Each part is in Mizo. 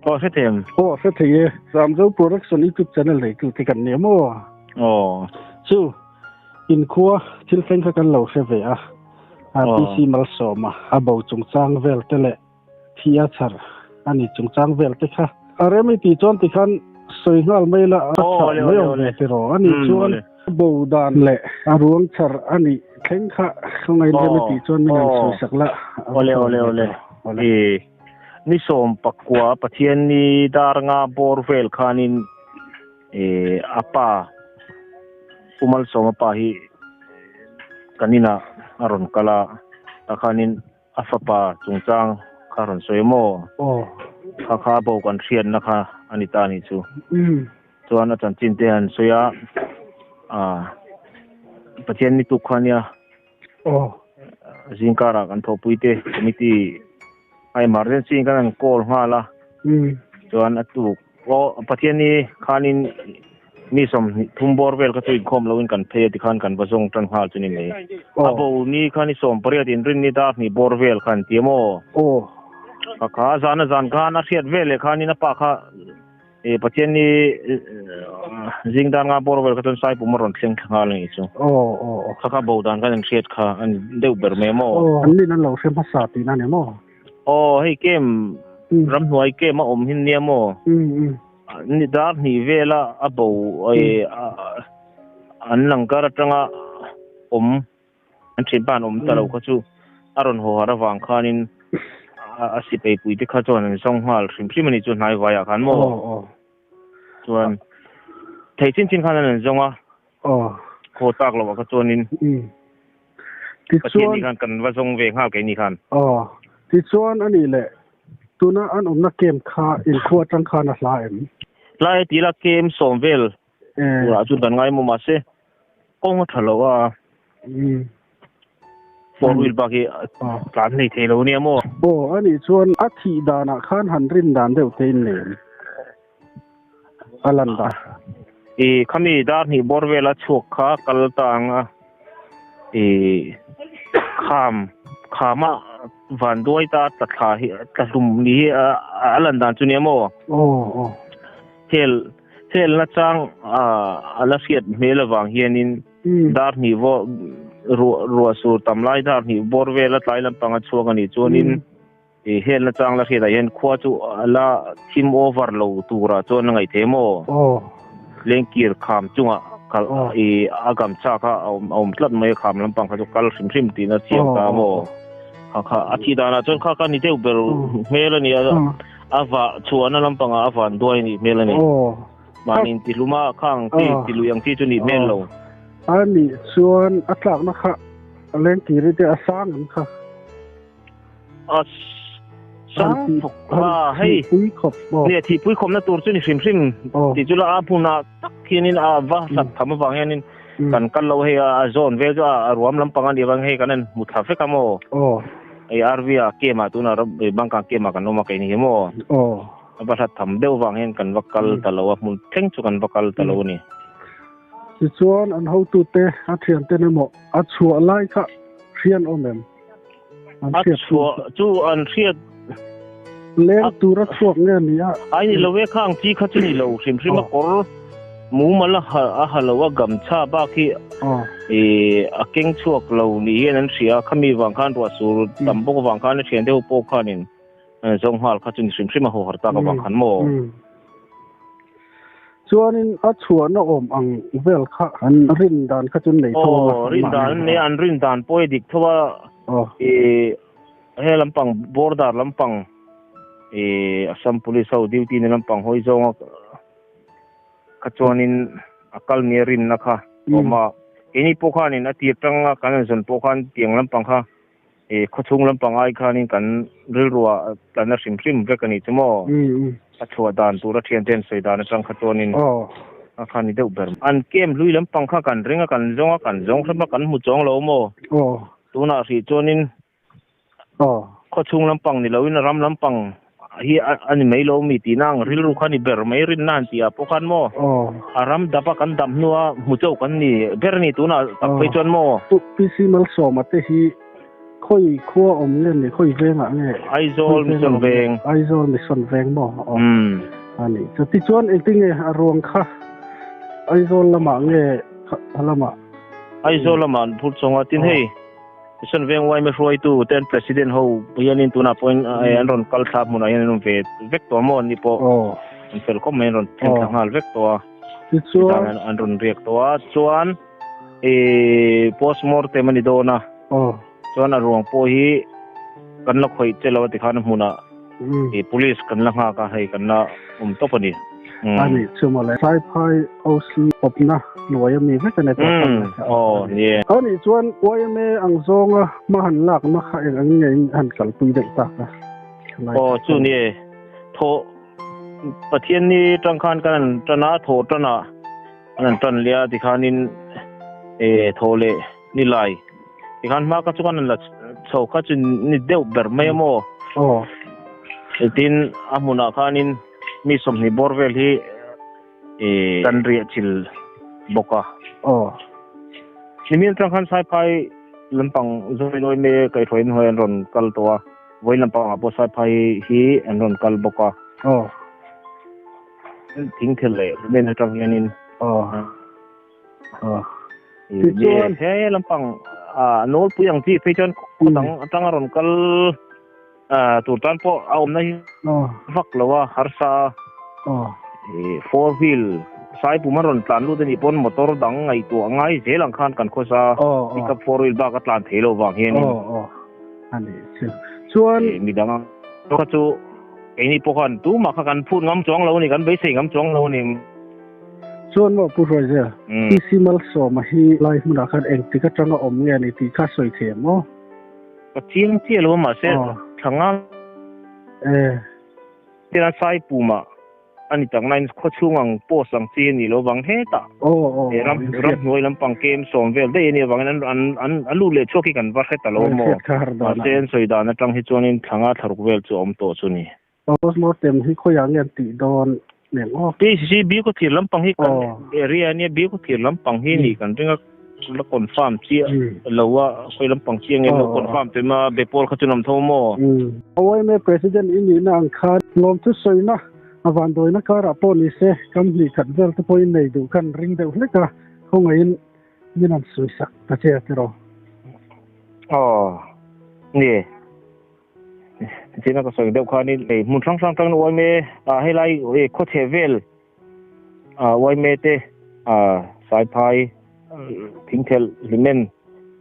Aw hre thei em? Aw hre thei e. Zamzo Production YouTube channel neitu te kan nia maw? Aw. Chu inkhua thil thleng kha kan lo hre ve a. PC Malsawma a bo chungchang vel te leh thi a chhar a ni chungchang vel te kha. A rem i tih chuan tikhan sawi nghal mai la a chhar mai awm ve tiraw a nih chuan a bo dan leh a ruang chhar a nih thleng kha khawngaih rem i tih chuan min han sawi sak la a va tha awm ve tiraw. Awle. Ni 19 Pathian ni dar nga bawr vel khanin a pa Pu Malsawma pa hi kan inah a rawn kal a, takhanin A fapa chungchang kha rawn sawi maw? Aw. Kha kha a bo kan hriatna kha a ni ta a nih chu. Chuan a chanchin te han sawi a, ah Pathian ni tuk kha nia. Aw. Zingkarah kan thawhpui te committee a emergency in kan han call nghal a. Chuan a tuk Aw, Pathian ni khanin mi 23 bawr vel kha chu inkhawm loin kan phei a tikhan kan va zawng tan nghal chu ni mai. A bo ni kha ni 18 inrin ni dar hnih bawr vel kha an ti a maw? Aw. Ka kha zan a zan khan a hriat vel leh khanin a pa kha e Pathian ni zing dan nga bawr vel kha chuan Saipum a rawn thleng thla nghal a nih chu. Aw, aw, aw. Kha kha bo dan khan an hriat kha a ni deuh ber mai a maw? Aw, an nin an lo hre hmasa tihna a ni maw? Aw, hei kem ramhnuai kem a awm hin nia maw? Ni dar hnih vela a bo an langkar atanga awm an thianpa an awm ta lo kha chu a rawn haw har avang khanin a sipai pui te kha chuan an zawng nghal hrim hrim a nih chu hnai vaiah khan maw? Chuan thei chin chin khan an an zawng a. Khaw tak lovah kha chuanin Pathian ni khan kan va zawng ve nghal keini khan. Aw, tichuan a nih leh tuna an awmna camp kha inkhua atang khan a hla em? Hla e tila camp 10 vel turah chuan kan ngai maw mahse kawng a tha lo a. Four wheel bak hi tlan hlei thei lo nia maw? Aw, a nih chuan a thih danah khan han rin dan deuh te in nei em? A lan dan. I khami dar hnih bawr vela chhuak kha kal ta ang a, i kham khama van duai ta tla thla hi tla hlum ni hi a lan dan chu nia maw? Aw aw. Hel helna chang a la hriat hmel avang hianin dar hnih vaw ruah ruah sur tam lai dar hnih bawr vela tlai lampang a chhuak a nih chuanin I helna chang la hriatah hian khua chu a la thim over lo turah chuan a ngaih thei maw? Aw. Lengkir kham chungah kal i a gam cha kha a awm a awm tlat mai a kham lampang kha chu kal hrim hrim tihna a chiang ta maw? Kha kha a thih danah chuan kha kha ni deuh ber hmel a ni a, a vah chhuahna lampangah a van duai a nih hmel a ni. Mahni intihlum a kha ang chi tilui ang chi chu nih hmel lo. A nih chuan a tlakna kha lengkir te a sang ang kha. A sang thawk a hei nia thihpui khawpna tur chu ni hrim hrim tih chu la a hmunah tak hianin a va hlat tham avang hianin kan kal lo hei a zawn vel chu a ruam lampang a nih avang hei kan en hmu thla vek a maw hei RV ah camp ah tunah Bangkang camp ah kan awm a keini hi maw a va hlat tham deuh avang hian kan va kal ta lo a hmun thleng chu kan va kal ta lo a ni. Tichuan an hotute a thianten emaw a chhuah lai kha hrian awm em? A chhuah chu an hriat leng tur a chhuak nge ni a? Ai ni lo e, khang chi kha chu ni lo hrim hrim a kawr mumal a a ha lo a gamchha bak hi i a keng chhuak lo ni hian an hria a, khami vang khan ruah sur tam bawk avang khan a thian deuh pawh khanin zawng nghal kha chu ni hrim hrim a haw har tak avang khan maw? Chuanin a chhuahna awm ang vel kha an rin dan kha chu an nei tho ang a. Aw, rin dan an nei a, an rin dan pawh hi dik tho a. Aw. I he lampang border lampang i Assam Police ho duty na lampang hawi zawnga kha chuanin a kal nia rinna kha a awm a. Keini pawh khanin a tir tanga kan han zawn pawh khan tiang lampang kha I khawchhung lampang ai khanin kan rilruah tlanna hrim hrim vek a nih chu maw? A chhuah dan tura thiante an sawi dan atang kha chuanin a kha ni deuh ber. An camp hlui lampang kha kan ring a, kan zawng a, kan zawng hrep a, kan hmu chuang lo maw? Tunah hrih chuanin khawchhung lampang ni loin ram lampang hi a ni mai lo mi tihna ang rilru kha ni ber mai rinna an tih ah pawh khan maw? A ram dap a kan dap hnua hmu chauh kan ni ber a ni tunah tak phei chuan maw? PC Malsawma te hi. khawi khua awm nge ni khawi vengah nge? Aizawl Mission Veng. Aizawl Mission Veng maw? Aw. Ani. Chutichuan engtinge a ruang kha Aizawl lamah nge lamah? Aizawl lamah an phur chawng a, tin hei Mission Veng yma hruaitu te an President ho hianin tunah pawhin an rawn kal thla hmunah hian an awm ve vek tawh a maw an ni pawh an fel khawp mai an rawn thleng thla nghal vek tawh a. Tichuan an rawn riak tawh a, chuan postmortem a ni dawn a, chuan a ruang pawh hi kan la khawih che lo a tikhan a hmunah police kan la nghak a, hei kan la awm tawp a ni. A nih chu mawle. Saiphai OC awpna hnuai a mi vek a ni tawh kha. Aw ni e. A nih chuan yma ang zawnga hma han lakna kha eng ang nge in han kalpui deuh tak a? Aw chu ni e. Thawh Pathian ni tang khan kan han tan a, thawh tan ah an han tan leh a tikhanin eh thawh leh ni lai tikhan hma kha chu kan han la chho kha chu ni deuh ber mai a maw? Aw. Tin a hmunah khanin mi sawmhnih bawr vel hi eh kan riah chil bawk a. Aw. Nimin atang khan Saiphai lampang Zoin Oime kaihhruaiin hawi an rawn kal tawh a. Vawi lampangah pawh Saiphai hi an rawn kal bawk a. Aw. Thing thel leh men atang hianin. Aw. Aw. Tichuan he lampang a nawlpui ang chi phei chuan khaw dang atanga rawn kal tur tan pawh a awmna hi vak lo a, harsa a. Four wheel Saipum a rawn tlan lut a nih pawn motor dang ngaihtuah ngai zel ang khan kan khawsa pickup four wheel bak a tlan thei lo vang hianin. A nih chu. Chuan. Midang kha chu keini pawh khan tumah kha kan phut ngam chuang lo a ni, kan beisei ngam chuang lo a ni. Chuan maw Pu Hruaizel, PC Malsawma hi lai hmunah khan engtik atanga awm nge a ni tih kha sawi thei ang maw? Ka chiang chiah lo a mahse thla nga. Eh. Tina Saipumah a ni tak nain khaw chhung ang post ang chi a nih loh vang hetah ram ramhnuai lampang kem sawm vel daih a nih avangin an an an a lut leh chhuak hi kan va hre ta lo maw? Mahse an sawi dan atang hi chuanin thla nga thla ruk vel chu a awm tawh chu ni. Postmortem hi khawiah nge an tih dawn nen aw? PCC Biakawthir lampang hi kan area ania Biakawthir lampang hi nih kan ring a. La confirm chiah lo a, khawi lampang chiah nge lo confirm teh ma be pawl kha chu nam tho maw? YMA President i nihna ang khan lawmthu sawina a vanduaina karah pawh ni se kam hnih khat vel te pawhin nei duh khan ring deuh hlek a, khawngaihin min han sawi sak ta che a tiraw? Aw, ni. China ka sawi deuh khanin hmun hrang hrang atangin YMA helai khawchhe vel Uaime te, Saiphai, Thingthelh, Hlimen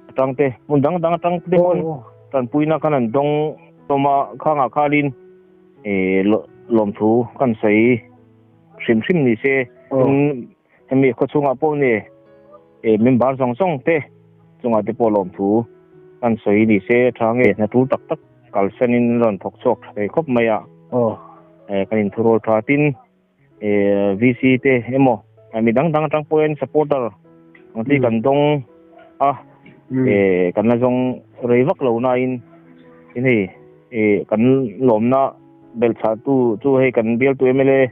atang te, hmun dang dang atang te pawn tanpuina khan an dawng hlawm a, khangah khalin lawmthu kan sawi hrim hrim ni se, tin hemi khawchhungah pawh ni member zawng zawng te chungah te pawh lawmthu kan sawi ni se tha nge hna tul tak tak kalsanin rawn thawk chhuak tha thei khawp mai a, kan inthurawl tha tin. VC te emaw mi dang dang atang pawhin supporter ang chi kan dawng a kan la zawng rei vak lo nain tin hei kan lawmna belhchhah tu chu hei kan bialtu MLA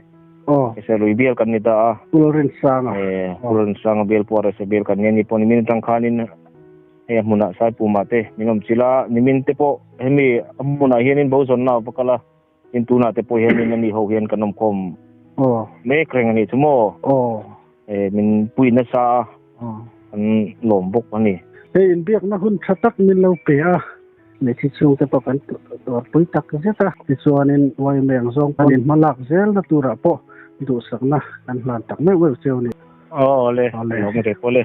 Serlui bial kan ni ta a Pulrinsanga Pulrinsanga bial pawh Resa bial kan ni a ni pawh nimin atang khanin hei a hmunah Saipuma te min awm chilh a nimin te pawh hemi a hmunah hianin bo zawnna a va kal a. Tin tunah te pawh hianin ani ho hian kan awmkhawm mek reng a nih chu maw? Min pui nasa a, kan lawm bawk a ni. Hei inbiakna hun tha tak min lo pe a, Hmeichhe chhungte pawh kan tuarpui tak zet a, tichuanin YMA ang zawng pawn inhma lak zelna turah pawh duhsakna kan hlan tak meuh meuh cheu a ni. Aw le, lawm rek aw le.